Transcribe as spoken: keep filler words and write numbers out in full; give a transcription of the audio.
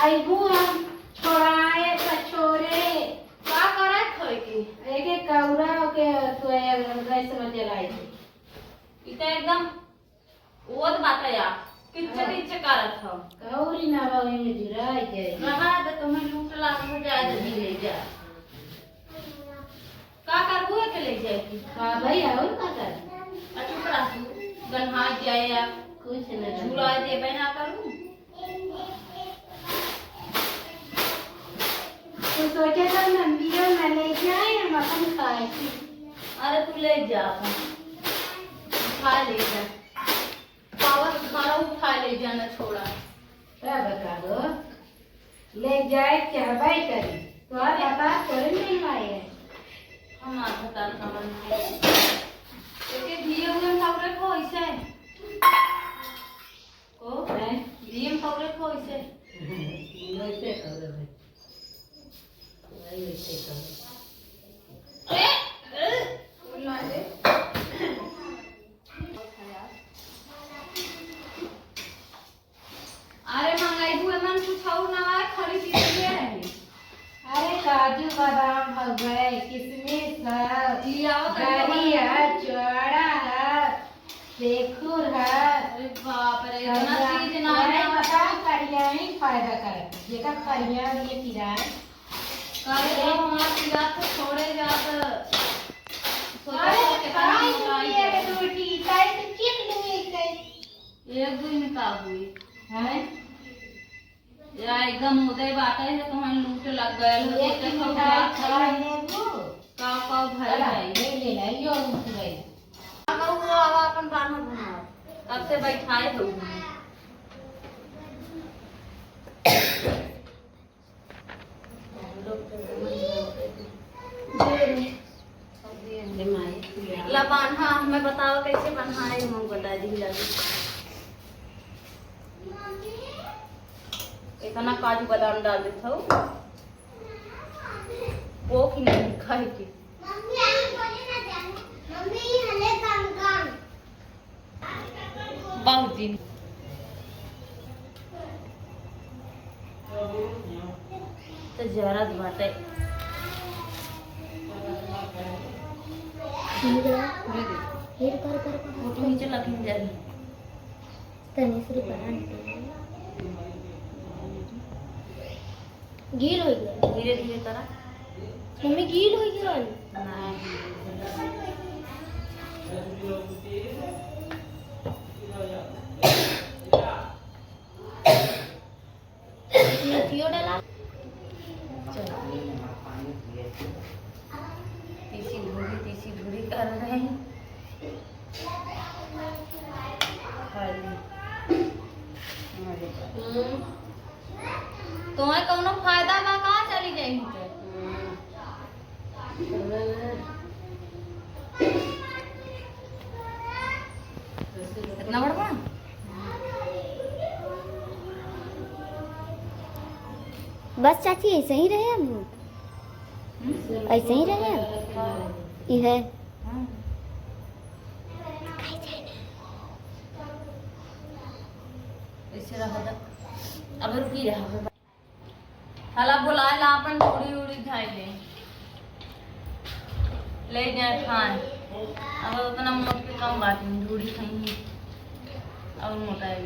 अइबू हम छोड़ाए त छोड़े। का करत हो के? एक एक कौरा ओके तू गैस में जलाई दे। ई त एकदम ओत बात या किच्चे हाँ। किच्चे करत हो। कौरी ना बा, ओही में जुराई जाए। रहा त तुम्हें लूट लाग हो जाए त जी ले जा। का करबू के ले जाए की? हाँ भाई, और का कर? आ चुप रह तू, गन्हा जाए या कुछ न झूला देबे ना करू। तो सोचे तो नंदियो न ले जाए, हम अपन खाए। अरे तू ले जा अपन, खा ले जा। पावर खाना उठा ले जाना छोड़ा। का बताओ, ले जाए चाहबे करी, तो आप बता थोड़े नहीं आए। हम आप बता खबर नहीं। एके दिए हुए हम खबर को ऐसे। को? हैं? दिए हम खबर को ऐसे। वैसे खबर है। वही वैसे खबर। ए, ए, ना दे। अरे मंगाई हुए मन कुछ और ना आए, खाली चीज ये रहे। अरे काजू बादाम हो गए, किशमिश है, लियाओ तो गरी है, चुआड़ा है, सेखुर है। अरे बाप रे, इतना चीज ना है। बताओ, करिया ही फायदा करत, जेका करिया ये किराए। करे तो हमारा किरात तो छोड़े जात। सोचो अरे, तो कितना काहे मोटाई चुनिया है। के दूठी, काहे तो चिप लुए के। एक दिन में का हुई? हैं? या एकदम उदय बाटे है, तो हम लूट लग गए हो, एक सोचे दिन तो में का का खा खाई। लेबू? का का भाई अरे, भाई। ले ले ला, यो उठ गई। अब वो आवा अपन बान्हो घुमाओ। कब से बैठाए हो? ला बान्हा, हमें बताओ कैसे बान्हा है, हम बता दी जाके। इतना काजू बादाम डाल देत हो, वो की नहीं खाए के। बहुत दिन। तो जरत बाटे। फिर कर, कर, कर। फोटो नीचे लखन जाए। तनी से परान। गील हो गया। धीरे धीरे करा। मम्मी, गील हो गया। नहीं। मेथियो डाला। चल। तीसी घूरी, तीसी घूरी कर रहे हैं। खाली। हम्म। तुम्हें कौनो फायदा बा का चली जाई हमसे? इतना बड़ बा? बस चाची, ऐसे ही रहे हम। हम्म? ऐसे ही रहे हम। हाँ। ई है। हाँ। ऐसे रहा था। अब रुकी रहा। हला बोलाए ला अपन ढूढ़ी उड़ी खाए ले। ले जाए खाए। अब उतना मोट के कम बात नहीं, ढूढ़ी खाएंगे। अब मोटा है।